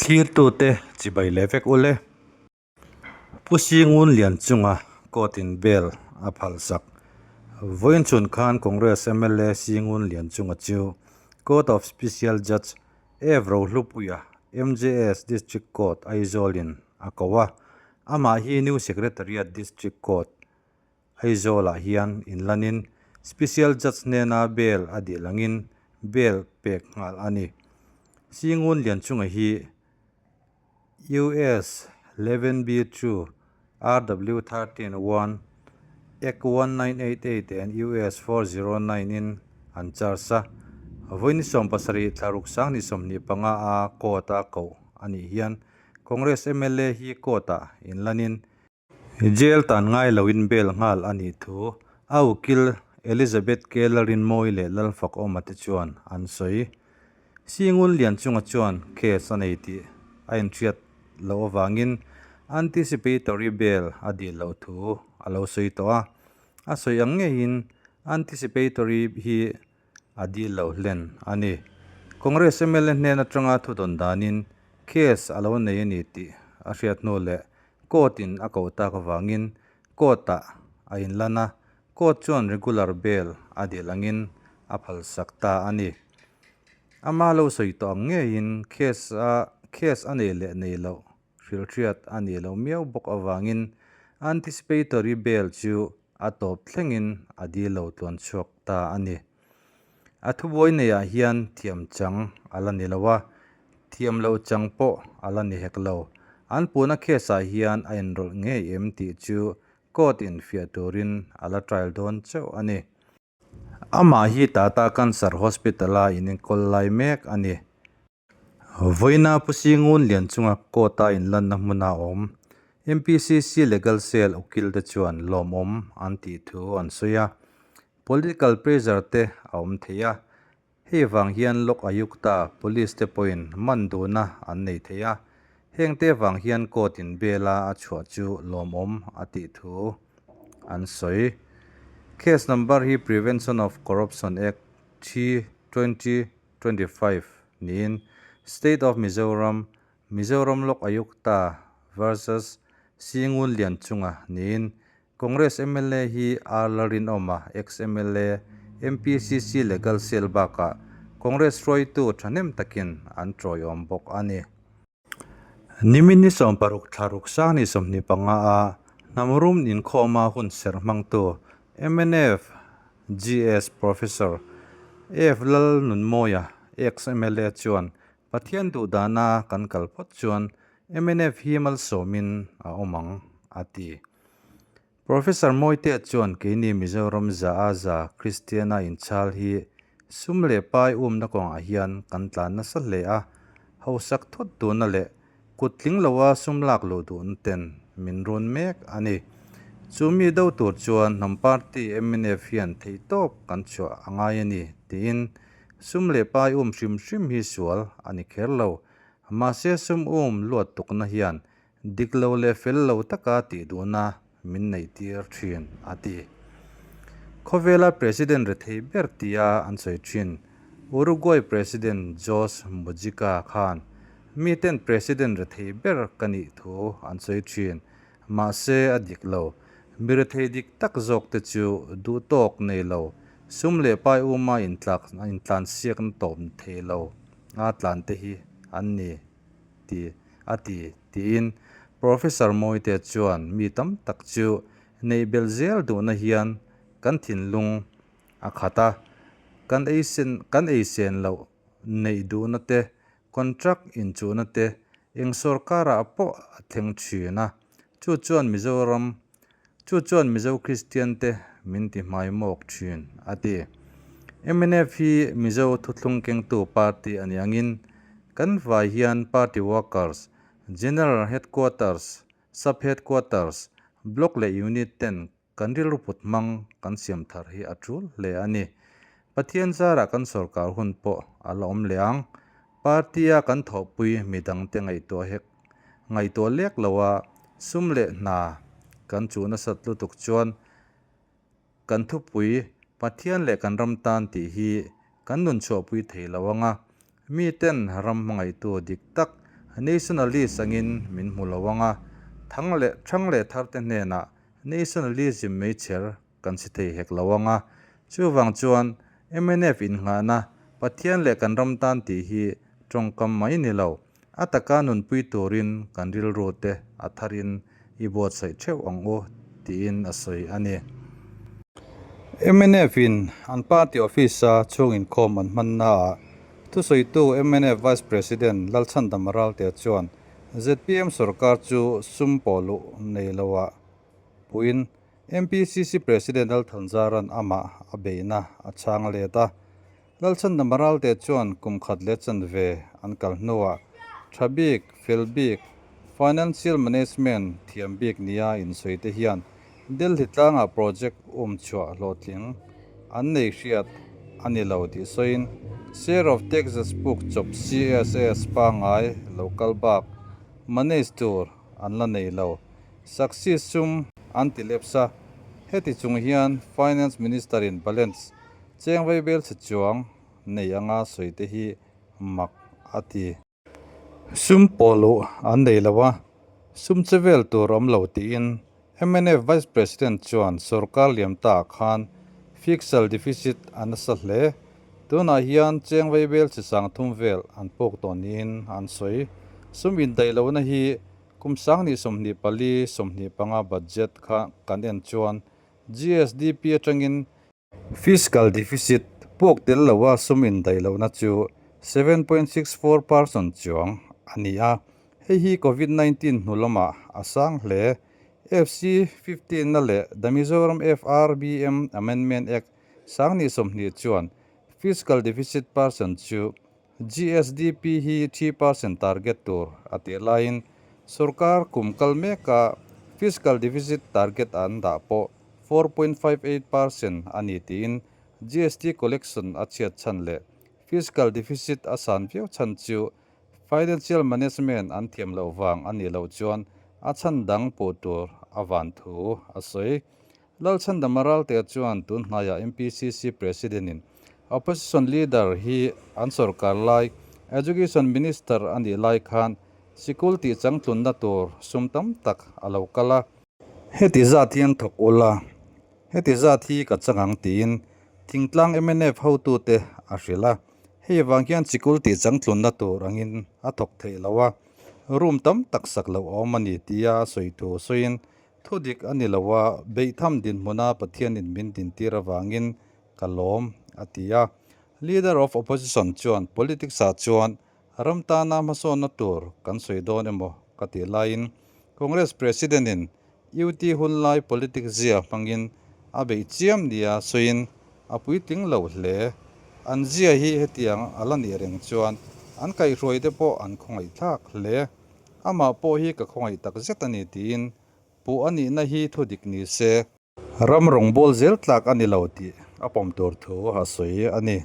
Thlirtute chibai leh vek ule. Pu Singun Lianchunga court in bail a phalsak. Vawiin chhun khan Congress mla Singun Lianchunga chu Court of Special Judge F Rohlupuia MJS District Court Aizawl in a ko a, amah hi New Secretariat District Court Aizawlah hian inlanin Special Judge hnena bail a dil angin bail pek nghal a ni. Singun Lianchunga hi US 11B 2 RW 13 1 Act 1988 and US 409 in an charge a, vawi ni 70 thlaruk sang ni 25 a court a koh a nih hian Congress mla hi court ah inlanin Jail tan ngai loin bail nghal a nih thu a ukil Elizabeth Keller-in Mawi leh Lalfakawma te chuan an sawi. Singun Lianchunga chuan case a nei tih a inhriat loh avangin anticipatory bail a dil loh thu a lo sawi tawh a, a sawi ang ngeiin anticipatory hi a dil lo hlen a ni. Congress mla hnen atanga thudawn danin case a lo nei a ni tih a hriat hnu leh court in a koh tak avangin court ah a inlan a, court chuan regular bail a dil angin a phalsak ta a ni. Ama lo sawi tawh ang ngeiin case a case a nei leh nei loh hrilhhriat a nih loh miau bawk avangin anticipatory bail chu a tawp thlengin a dil lo tluan chhuak ta a ni. A thubuai neiah hian thiam chang a la ni lo a, thiam loh chang pawh a la ni hek lo. An puna case ah hian a inrawlh ngei em tih chu court in fiah turin a la trial dawn chauh a ni. Amah hi Tata Cancer Hospital a inenkawl lai mek a ni. Vawiina Pu Singun Lianchunga court-a inlanna hmuna awm MPCC Legal Cell ukil te chuan lawmawm an tih thu an sawi a, political pressure te a awm thei a, hei vang hian Lok Ayukta Police te pawhin man duhna an nei thei a, heng te vang hian court in bail-a a chhuah chu lawmawm a tih thu an sawi. Case number hi Prevention of Corruption Act 3 20 25 niin State of Mizoram, Mizoram Lok Ayukta versus Singun Lianchunga niin Congress mla hi R Lalrinawma, ex-MLA, MPCC Legal Cell bakah Congress hruaitu thahnem takin an tawiawm bawk a ni. Nimin ni 60 thla ruk sang ni 25 a hnam rum inkhawma hun serh hmangtu mnf GS Professor F Lalnunmawia, ex-MLA chuan Pathian duhdana kan kal phawt chuan mnf hi malsawmin a awm ang, a ti. Professor Mawitea chuan keini Mizoram za a za Kristiana inchhal hi sum leh pai umna kawngah hian kan tlan nasa hle a, hausak thut duhna leh kut tling loa sum lak luh duhna ten min run mek a ni. Chu mi do tur chuan hnam party mnf hian theihtawp kan chhuah a ngai a ni tiin sum leh pai um hrim hrim hi sual a ni kher lo. Mahse sum um luat tukna hian Dik lo leh fel lo taka tih duhna min neih tir thin, a ti. Khawvela President rethei ber tia an sawi thin, Uruguay President Jose Mujica khan miten President rethei ber ka nih thu an sawi thin, mahse a dik lo. Mi rethei dik tak zawk te chu duhtawk nei lo, sum leh pai uma intlak intlansiakna tawp thei lo a tlan te hi an ni. ti a ti tiin Professor Mawite chuan mi tam tak chu neih belh zel duhna hian kan thinlung a khat a, kan ei sen kan ei sen loh neih duhna te, contract inchuhna te eng sorkarah pawh a thleng thin a, chu chuan Mizoram Chu chuan Mizo Kristian te min ti hmaimawk thin, a ti. Mnf hi Mizo thuthlung kengtu party a ni angin kan vai hian party workers, General Headquarters, Sub Headquarters, Block leh Unit ten kan rilru put hmang kan siam thar hi a tul hle a ni. Pathian zarah kan sorkar hun pawh a la awm leh ang. Party-a kan thawhpui midangte ngaihtuah hek Ngaihtuah lek loa sum leh hna kan chuh nasat lutuk chuan kan thupui Pathian leh kan ram tan tih hi kan nun chhuahpui thei lo ang a, miten ram hmangaihtu dik tak, Nationalist angin min hmu lo ang a, thang leh thang leh tharte hnenah Nationalism meichher kan si thei hek lo ang a. Chuvang chuan mnf innghahna Pathian leh kan ram tan tih hi tawngkam mai ni lo, a taka nunpui turin kan rilru te a tharin i buatsaih theuh ang u tiin a sawi a ni. Mnf in an party office a chhung inkhawm an hmannaah thusawitu mnf Vice President Lalchhandama Ralte chuan zpm sorkar chu sum pawh luh nei loah puiin MPCC President Lalthanzaran amah a beihna a chhang let a. Lalchhandama Ralte chuan kum khat leh chanve an kal hnuah tha bik, fel bik, financial management thiam bik nia insawi te hian Delhi tlangah project um chhuah hlawhtling an nei hriat a ni lo tih sawiin Share of Texas puk chawp CSS pangngai lo kal bak manage tur an la nei lo. Saksi sum an ti lepsa. Heti chung hian Finance Minister in balance cheng vaibel chhe chuang nei anga sawi te hi mak a ti. Sum pawh luh an nei lo a, sum che vel tur awm lo tiin mnf Vice President chuan sorkar liam ta ah khan fiscal deficit a nasa hle. Tunah hian cheng vaibel chhe 3000 vel an puk tawh niin an sawi. Sum indaih lohna hi Kum 2024, 25 budget kha kan en chuan GSDP atangin fiscal deficit puak tel loa sum indaih lohna chu 7.64% chuang a ni a, hei hi Covid 19 hnu lamah a sang hle. FC 15 na leh The Mizoram FRBM Amendment Act 2020 chuan fiscal deficit percent chu GSDP hi 3% target tur a tih laiin sorkar kum kal meka fiscal deficit target an dah pawh 4.58% a ni tiin GST collection a chhiat chhan leh fiscal deficit a san viau chhan chu financial management an thiam loh vang a nih loh chuan a chhan dang puh tur a van thu a sawi. Lalchhandama Ralte chuan tun hnaiah MPCC President-in Opposition Leader hi an sorkar lai Education Minister a nih lai khan sikul tih changtlunna tur sum tam tak a lo kal a. Heti zat hian thawk ula, heti zat hi ka chang ang tiin thingtlang mnf hotute a hrilh a. Hei vang hian sikul tih changtlunna tur angin a thawk theih lo a, room tam tak sak loh a awm a ni tia a sawi thu sawiin Thu dik a ni lo a, beihtham dinhmuna Pathianin min dintir avangin ka lawm, a ti a. Leader of Opposition chuan politics-ah chuan ram tana hmasawnna tur kan sawi dawn emaw ka tih laiin Congress President-in UT hunlai politics zia hmangin a beih chiam nia sawiin a puitling lo hle. An zia hi hetiang a la nih reng chuan an kaihhruaite pawh an khawngaihthlak hle. Amah pawh hi ka khawngaih tak zet a ni tiin puh a nihna hi thu dik ni se. Ram rawngbâwl zel tlak a ni lo tih a pawm tur thu a sawi a ni.